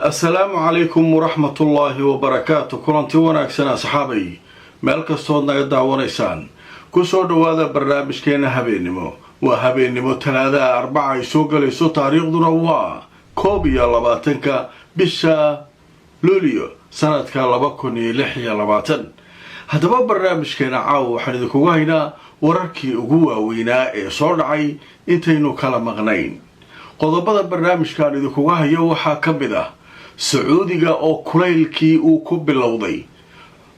Assalaamu calaykum waraxmatullaahi wabarakaatu. Kulanti wanaagsan, asxaabay, meel kastood naga daawanaysaan, kusoo dhowaada barnaamijkeena habeennimo. Waa habeennimo Talaadaha, Arbaca ay soo galayso, taariikhduna waa 21-ka bisha Luulyo, sanadka 2026. Haddaba, barnaamijkeena caawa waxaan idinkugu haynaa wararkii ugu waaweynaa ee soo dhacay intaynu kala maqnayn. Qodobada barnaamijkaan idinkuga hayo waxaa ka mid ah Sacuudiga oo kulaylkii uu ku bilowday,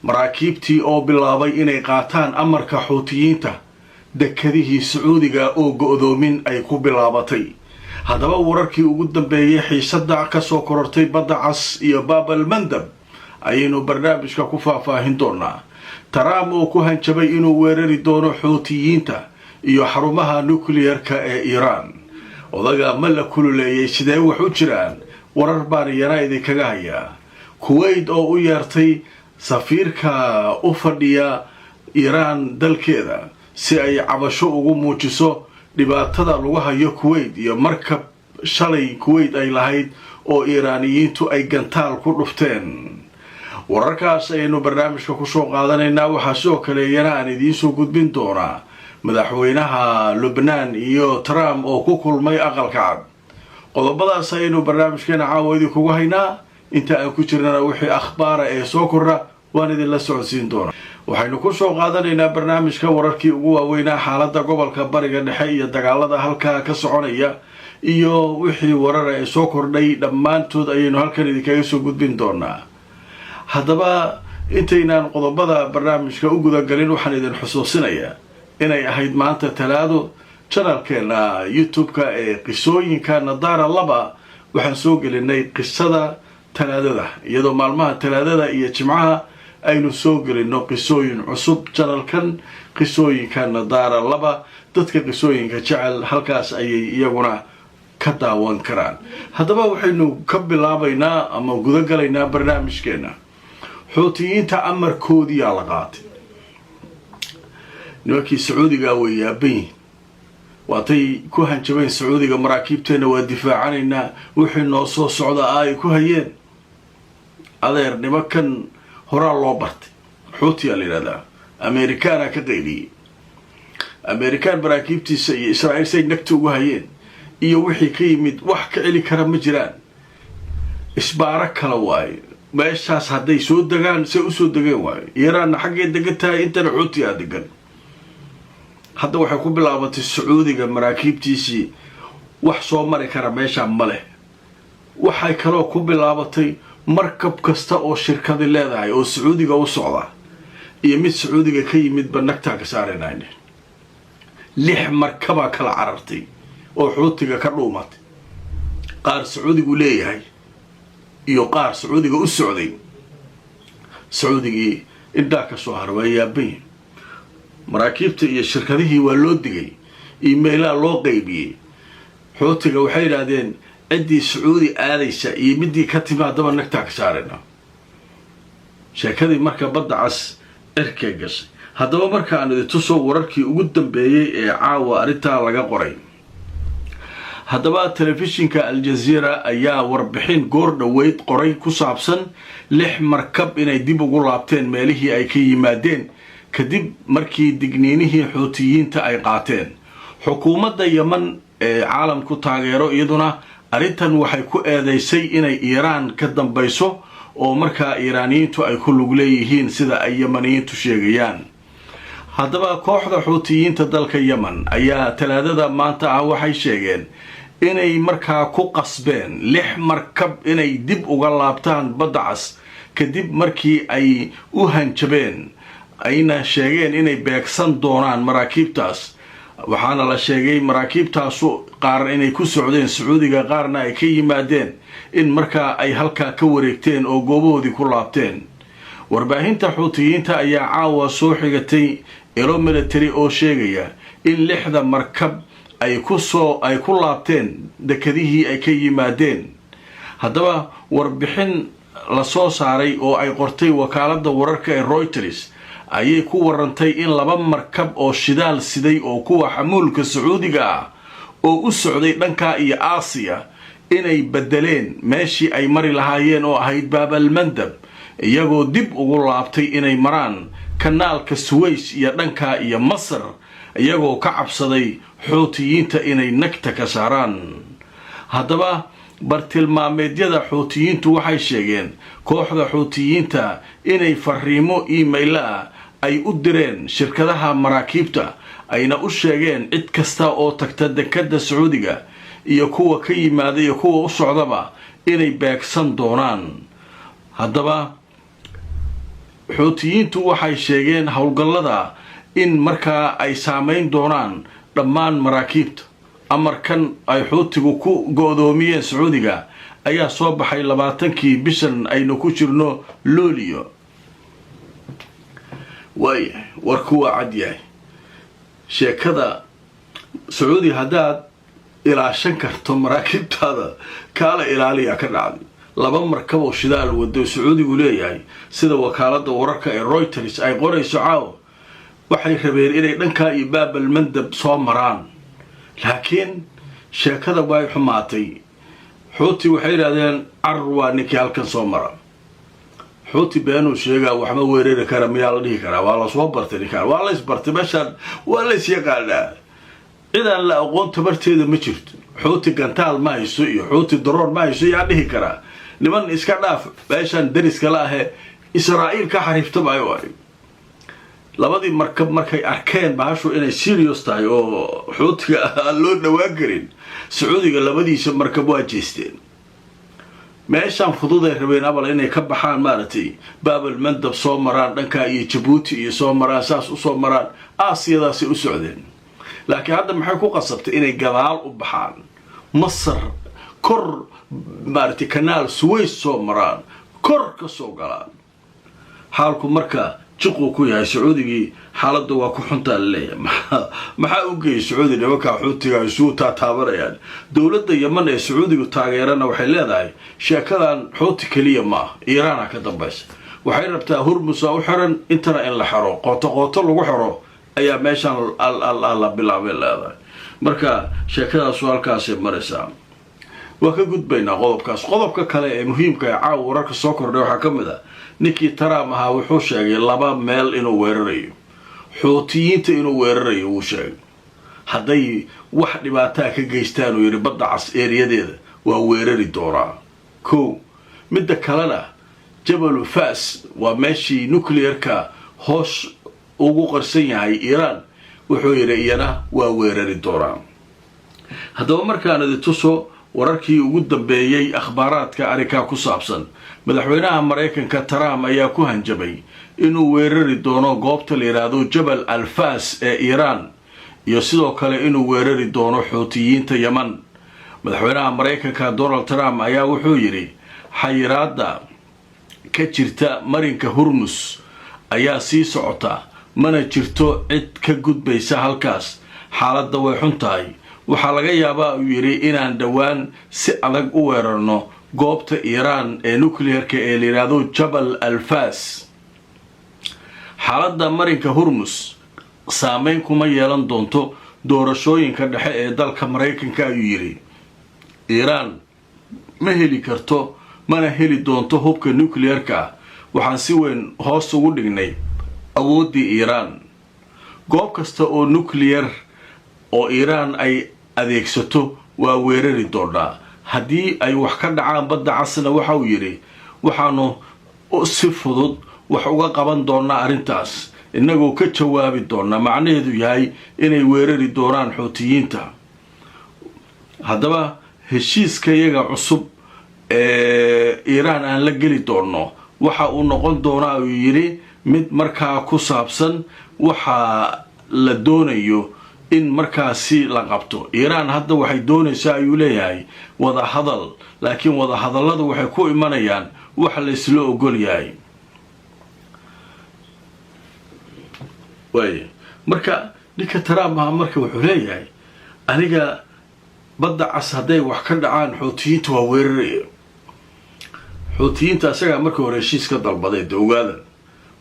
maraakiibtii oo bilaabay inay qaataan amarka Xuutiyiinta, dekadihii Sacuudiga oo go'doomin ay ku bilaabatay. Haddaba, wararkii ugu dambeeyay xiisada kasoo korortay Badda Cas iyo Baabal Mandab ayaynu barnaamijka ku faahfaahin doonaa. Trump oo ku hanjabay inuu weerari doono Xuutiyiinta iyo xarumaha nuclearka ee Iiraan. Odaga ma la kululeeyey? Sidee wax u jiraan? Warar baan iyana idinkaga hayaa. Kuwayt oo u yeertay safiirka u fadhiya Iiraan dalkeeda si ay cabasho ugu muujiso dhibaatada lagu hayo Kuwayt iyo markab shalay Kuwayt ay lahayd oo Iiraaniyiintu ay gantaal ku dhufteen. Wararkaas ayaynu barnaamijka kusoo qaadanaynaa. Waxaa sidoo kale iyana aan idiinsoo gudbin doonaa madaxweynaha Lubnaan iyo Trump oo ku kulmay Aqalka Cad. Qodobadaas ayaynu barnaamijkeena caawa idinkugu haynaa. Inta aan ku jirnana, wixii akhbaara ee soo kordha waan idinla socodsiin doonaa. Waxaynu kusoo qaadanaynaa barnaamijka wararkii ugu waaweynaa xaaladda gobolka Bariga Dhexe iyo dagaalada halkaa ka soconaya iyo wixii warara ee soo kordhay. Dhammaantood ayaynu halkan idinkaga soo gudbin doonaa. Haddaba, intaynaan qodobada barnaamijka u gudagalin, waxaan idin xusuusinayaa inay ahayd maanta Talaado. Channelkeena YouTube-ka ee Qisooyinka Nadaara laba waxaan soo gelinay qisada Talaadada, iyadoo maalmaha Talaadada iyo Jimcaha aynu soo gelino qisooyin cusub channelkan Qisooyinka Nadaara laba. Dadka qisooyinka jecel halkaas ayay iyaguna ka daawan karaan. Haddaba, waxaynu ka bilaabaynaa ama guda galaynaa barnaamijkeena. Xuutiyiinta amarkoodiyaa la qaatay. Nimankii Sacuudigaa way yaaban yihin. Waatay ku hanjabeen Sacuudiga, "Maraakiibteenna waa difaacanaynaa, wixii noo soo socda" ay ku hayeen. Adeer, nimankan horaa loo bartay, Xuutiyaa la yidhahdaa. Amerikaana ka qayliyey. Amerikaan maraakiibtiisa iyo Israa'iil say nagta ugu hayeen iyo wixii ka yimid, wax ka celi kara ma jiraan. Isbaaro kale waaye. Meeshaas hadday soo degaan, say usoo degeen waayo. Iiraanna xaggay degan tahay, intana Xuutiyaa degan. Hadda waxay ku bilaabatay Sacuudiga maraakiibtiisii wax soo mari kara meeshaa ma leh. Waxay kaloo ku bilaabatay markab kasta oo shirkadi leedahay oo Sacuudiga u socda iyo mid Sacuudiga ka yimidba nagtaa ka saaranayn. Lix markabaa kala carartay oo Xuutiga ka dhuumatay, qaar Sacuudigu leeyahay iyo qaar Sacuudiga u socday. Sacuudigii indhaa ka soo hara, waa yaabanyihin. Maraakiibta iyo shirkadihii waa loo digay, emailaa loo qaybiyey. Xuutiga waxay yidhaahdeen, ciddii Sacuudi aadaysa iyo midii ka timaadaba nagtaa ka saarayna. Sheekadii marka Badda Cas cirkay gashay. Haddaba, marka aan idin tuso wararkii ugu dambeeyey ee caawa arrintaa laga qoray. Haddaba, telefishinka Aljaziira ayaa warbixin goor dhoweyd qoray ku saabsan lix markab inay dib ugu laabteen meelihii ay ka yimaadeen, kadib markii digniinihii Xuutiyiinta ay qaateen. Xukuumadda Yeman ee caalamku taageero iyaduna arrintan waxay ku eedeysay inay Iiraan ka dambayso, oo markaa Iiraaniyiintu ay ku lug leeyihiin, sida ay Yemaniyiintu sheegayaan. Haddaba, kooxda Xuutiyiinta dalka Yemen ayaa Talaadada maanta ah waxay sheegeen inay markaa ku qasbeen lix markab inay dib uga laabtaan Badda Cas, kadib markii ay u hanjabeen ayna sheegeen inay beegsan doonaan maraakiibtaas. Waxaana la sheegay maraakiibtaasu qaar inay ku socdeen Sacuudiga, qaarna ay ka yimaadeen, in markaa ay halkaa ka wareegteen oo goobahoodii ku laabteen. Warbaahinta Xuutiyiinta ayaa caawa soo xigatay ilo military oo sheegaya in lixda markab ay ku laabteen dekadihii ay ka yimaadeen. Haddaba, warbixin lasoo saaray oo ay qortay wakaaladda wararka ee Reuters ayay ku warantay in laba markab oo shidaal siday oo kuwa xamuulka Sacuudiga ah oo u socday dhanka iyo Aasiya Inay beddeleen meeshii ay mari lahaayeen oo ahayd Baabalmandab, iyagoo dib ugu laabtay inay maraan kanaalka Suways iyo dhankaa iyo Masar, iyagoo ka cabsaday Xuutiyiinta inay nagta ka saaraan. Haddaba bartilmaameedyada Xuutiyiintu waxay sheegeen, kooxda Xuutiyiinta, inay fariimo email ah ay u direen shirkadaha maraakiibta, ayna u sheegeen cid kasta oo tagta dekadda Sacuudiga iyo kuwa ka yimaada iyo kuwa u socdaba inay beegsan doonaan. Haddaba Xuutiyiintu waxay sheegeen howlgallada in markaa ay saameyn doonaan dhammaan maraakiibta. Amarkan ay Xuutigu ku go-doomiyeen Sacuudiga ayaa soo baxay 20-kii bishan aynu ku jirno Luuliyo. Waayahay, warku waa cad yahay. Sheekada Sacuudi haddaad ilaashan karto maraakiibtaada, kaala ilaaliyaa ka dhacday. Laba markaboo shidaal wado Sacuudigu leeyahay, sida wakaalada wararka ee Reuters ay qorayso caawo, waxay rabeen inay dhankaa iyo Baabal Mandab soo maraan, laakiin sheekada way xumaatay. Xuuti waxay yidhahdeen, "Car waa ninkii halkan soo mara." Xuuti beenuu sheegaa, waxma weerari kara miyaa la dhihi karaa? Waa lasoo bartay ninkaan, waa la isbartay, meeshaan waa la isyaqaanaa. Cidaan la aqoon tabarteeda ma jirto. Xuuti gantaal ma hayso iyo Xuuti daroon ma hayso yaa dhihi karaa? Niman iska dhaaf meeshaan dariska la ahee Israa'iil ka xariiftamaayo waay. Labadii markab markay arkeen bahashu inay serious tahay oo Xuutiga aan loo dhawaan karin, Sacuudiga labadiisa markab waa jeesteen. Meeshaan fududay rabeen abal inay ka baxaan, maaragtay, Baabal Mandab soo maraan, dhankaa iyo Jabuuti iyo soo maraan, saas usoo maraan, Aasiyadaasay u socdeen. Laakiin hadda maxay ku qasabtay? Inay gadaal u baxaan, Masar kor, maaragtay, kanaal Suways soo maraan, kor ka soo galaan. Xaalku marka jiquu ku yahay Sacuudigii, xaaladda waa ku xuntaa laleeyahay. Maxaa u geeyay Sacuudi nimankaa Xuutiga isugu taataabanayaan? Dowladda Yeman ee Sacuudigu taageerana waxay leedahay sheekadan Xuuti keliya ma ah, Iiraana ka dambaysa. Waxay rabtaa Hurmusa u xiran intana in la xero, qooto qooto lagu xero ayaa meeshaan la bilaabay leedahay. Marka sheekadaasu halkaasay maraysaa. Waa ka gudbaynaa qodobkaas. Qodobka kale ee muhiimka ee caawa wararka soo kordhay waxaa ka mid ah ninkii Trump ahaa wuxuu sheegay laba meel inuu weerarayo. Xuutiyiinta inuu weerarayo wuu sheegay, hadday wax dhibaataa ka geystaan, uu yidhi, Badda Cas eeriyadeeda waa weerari doonaa. Ko midda kalena, Jabalu Fas waa meeshii nuclearka hoos ugu qarsan yahay Iiraan, wuxuu yidhi iyana waa weerari doonaa. Haddaba markaan idi tuso wararkii ugu dambeeyey akhbaaraadka arrinkaa ku saabsan, madaxweynaha Maraykanka Trump ayaa ku hanjabay inuu weerari doono goobta la yidhaahdo Jabal Alfas ee Iiraan iyo sidoo kale inuu weerari doono Xuutiyiinta Yeman. Madaxweynaha Maraykanka Donald Trump ayaa wuxuu yidhi, xayiraadda ka jirta marinka Hurmus ayaa sii socota, mana jirto cid ka gudbaysa halkaas. Xaaladda way xun tahay. Waxaa laga yaabaa, uu yidhi, inaan dhowaan si adag u weerarno goobta Iiraan ee nuclearka ee la yidhaahdo Jabal Alfas. Xaaladda marinka Hurmus saameyn kuma yeelan doonto doorashooyinka dhexe ee dalka Maraykanka, ayuu yidhi. Iiraan ma heli karto mana heli doonto hubka nuclearka. Waxaan si weyn hoos ugu dhignay awooddii Iiraan. Goob kasta oo nuclear oo Iiraan ay adeegsato waa weerari doonaa. Haddii ay wax ka dhacaan Badda Casna, waxa uu yidhi, waxaanu si fudud wax uga qaban doonaa arrintaas, innagoo ka jawaabi doonaa, macnaheedu yahay inay weerari doonaan Xuutiyiinta. Haddaba heshiiskayaga cusub ee Iiraan aan la geli doonno waxa uu noqon doonaa, uu yidhi, mid markaa ku saabsan waxa la doonayo in markaasi la qabto. Iiraan hadda waxay doonaysaa, ayuu leeyahay, wada hadal, laakiin wadahadalladu waxay ku imanayaan wax laysla ogol yahay. Waay marka ninka Trump aha marka wuxuu leeyahay, aniga Badda Cas hadday wax ka dhacaan Xuutiyiinta waa weeraraya. Xuutiyiinta isagaa markii hore heshiis ka dalbaday de ogaada.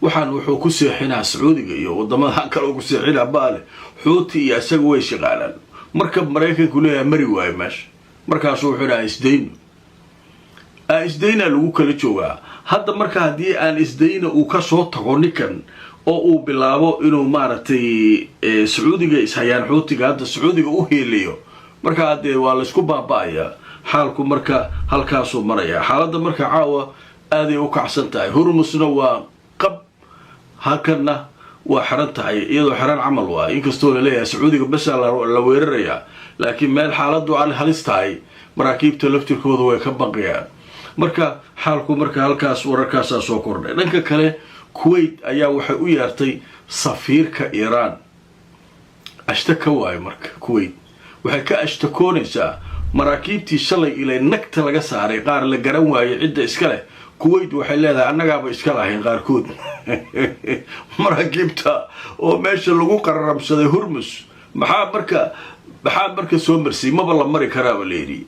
Waxaan wuxuu ku seexinaa Sacuudiga iyo wadamada kale ku seexinaa baale. Xuuti iyo isaga way shaqaalaan. Marka Maraykanku leeyahay mari waayo meesha. Markaasuu wuxuu dhaha isdayno, isdayna lagu kala joogaa hadda. Marka haddii aan isdayna uu kasoo tago ninkan oo uu bilaabo inuu maaragtay Sacuudiga ishayaan, Xuutiga hadda Sacuudiga u heelayo, markaa dee waa laysku baaba-ayaa xaalku. Marka halkaasuu marayaa xaaladda. Marka caawa aaday u kacsan tahay. Hurmusna waa qab, halkanna waa xiran tahay, iyadoo xiran camal waay, inkastoo laleeyahay Sacuudiga basaa la weerarayaa, laakiin meel xaaladdu aan halis tahay maraakiibta laftirkooda way ka baqayaan. Marka xaalku marka halkaas wararkaasaa soo kordhay. Dhanka kale, Kuwait ayaa waxay u yeertay safiirka Iiraan, ashtaka waayo. Marka Kuwait waxay ka ashtakoonaysaa maraakiibtii shalay ilay nagta laga saaray, qaar la garan waayay cidda iska leh. Kuwait waxay leedahay annagaaba iska lahayn qaarkood maraakiibta oo meesha lagu qararamsaday Hurmus. Maxaa marka soo marsiyay? Maba la mari karaaba layidhi.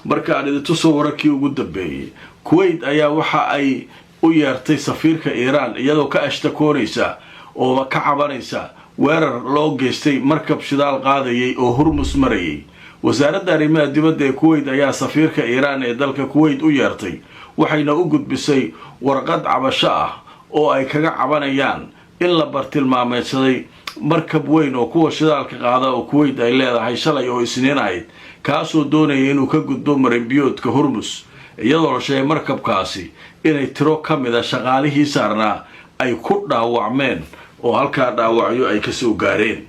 Marka aan idintusoo wararkii ugu dambeeyey, Kuwait ayaa waxa ay u yeertay safiirka Iiraan, iyadoo ka ashtakoonaysa oo ka cabanaysa weerar loo geystay markab shidaal qaadayay oo Hurmus marayay. Wasaaradda arrimaha dibadda ee Kuwait ayaa safiirka Iiraan ee dalka Kuwait u yeertay, waxayna u gudbisay warqad cabasho ah oo ay kaga cabanayaan in la bartilmaameedsaday markab weyn oo kuwa shidaalka qaada oo Kuwait ay leedahay shalay oo Isniin ahayd, kaasoo doonaya inuu ka gudbo marinbiyoodka Hurmus, iyadoo la sheegay markabkaasi inay tiro ka mid a shaqaalihii saarnaa ay ku dhaawacmeen oo halkaa dhaawacyo ay kasoo gaareen.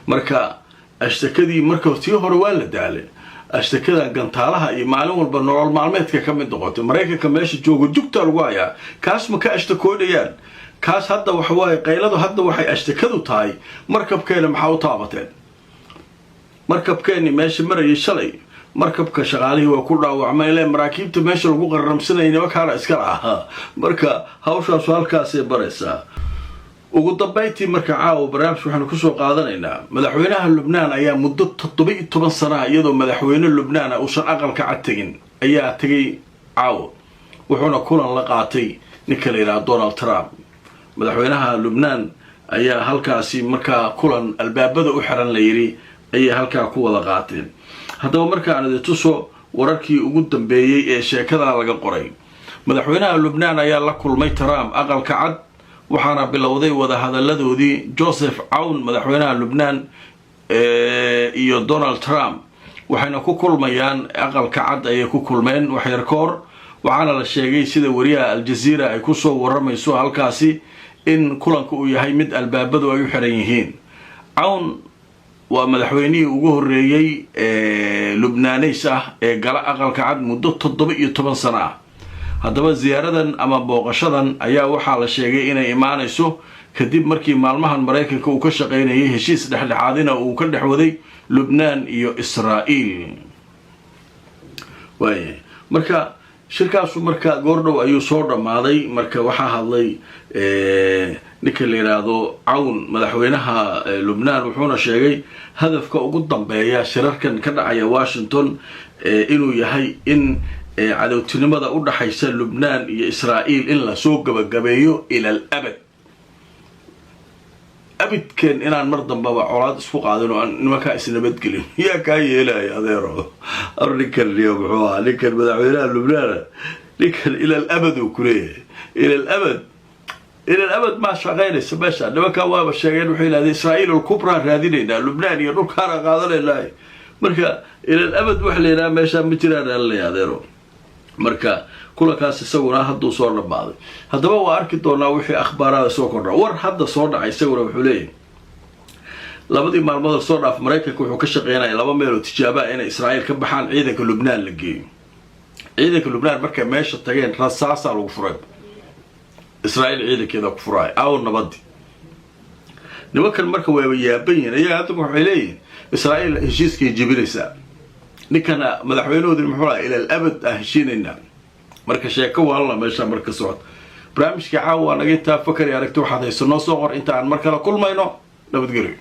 Marka ashtakadii marka tii hore waa la daalay, ashtakada gantaalaha iyo maalin walba nolol maalmeedka ka mid noqotay. Maraykanka meesha joogo jugta lagu hayaa, kaas ma ka ashtakoonayaan? Kaas hadda waxawaaye qayladu hadda waxay ashtakadu tahay markabkeena maxaa u taabateen? Markabkeeni meesha marayay shalay, markabka shaqaalihii waa ku dhaawacmay ile maraakiibta meesha lagu qarramsanayay nimankaana iska lahaa. Marka hawshaasu halkaasay baraysaa. Ugu dambayntii, marka caawa barnaamijka waxaanu kusoo qaadanaynaa madaxweynaha Lubnaan ayaa muddo 17 sanaha iyadoo madaxweyne Lubnaan ah uusan Aqalka Cad tegin ayaa tegay caawa, wuxuuna kulan la qaatay ninka la yidhaha Donald Trump. Madaxweynaha Lubnaan ayaa halkaasi markaa kulan albaabada u xiran la yidhi ayay halkaa ku wada qaateen. Haddaba markaan idin tuso wararkii ugu dambeeyey ee sheekadaa laga qoray, madaxweynaha Lubnaan ayaa la kulmay Trump Aqalka Cad, waxaana bilowday wadahadaladoodii Joseph Cawn, madaxweynaha Lubnaan, iyo Donald Trump. Waxayna ku kulmayaan Aqalka Cad ayay ku kulmeen waxyar ka hor, waxaana la sheegay, sida wariyaha Aljaziira ay kusoo waramayso halkaasi, in kulanka uu yahay mid albaabadu ay u xiran yihiin. Cawn waa madaxweynihii ugu horreeyey Lubnaaneys ah ee gala Aqalka Cad muddo 17 sano ah. Haddaba ziyaaradan ama booqashadan ayaa waxaa la sheegay inay imaanayso kadib markii maalmahan Maraykanka uu ka shaqaynayay heshiis dhexdhexaadina uu ka dhex waday Lubnaan iyo Israa'iil. Waaya, marka shirkaasu marka goordhow ayuu soo dhammaaday. Marka waxaa hadlay ninka la yidhaahdo Cawn, madaxweynaha Lubnaan, wuxuuna sheegay hadafka ugu dambeeya shirarkan ka dhacaya Washington inuu yahay in cadowtinimada u dhaxaysa Lubnaan iyo Israa'iil in lasoo gabagabeeyo ilal abad, abidkeen inaan mar dambaba colaad isku qaadin oo aan nimankaa isnabadgelin. Yaa kaa yeelaya, adeero? Ar ninkan iyo muxuu ahaa ninkan madaxweynaha Lubnaana? Ninkan ilal abad uu kuleeyahay, ilal abad, ilal abad maa shaqaynaysa meesha. Nimankaa waaba sheegeen, waxay yidhahdeen Israa'iil alkubraa raadinaynaa, Lubnaan iyo dhulkaana qaadanaynaa. Marka ilal abad waxa la yidhaha meeshaa ma jiraan alaleeya, adeero. Marka kulankaas isaguna hadduu soo dhammaaday. Haddaba waa arki doonaa wixii akhbaaraada soo kordha. War hadda soo dhacay isaguna wuxuu leeyahay labadii maalmood soo dhaaf Maraykanka wuxuu ka shaqeynaya laba meeloo tijaabaa inay Israa'iil ka baxaan, ciidanka Lubnaan la geeyo. Ciidanka Lubnaan markay meesha tageen rasaasaa lagu furay, Israa'iil ciidankeeda ku furaay. Aaw nabadii nimankan? Marka waaba yaaban yihin iyaga. Hadda waxay leeyihiin Israa'iil heshiiskay jebinaysaa. Ninkana madaxweynahoodii muxuu lahaa? Ilal abad aan heshiinaynaa. Marka sheeko waalna meesha marka socod. Barnaamijka caawa waa naga intaa. Fakari aragti waxaad hayso noo soo qor. Inta aan mar kale kulmayno, nabadgelyo.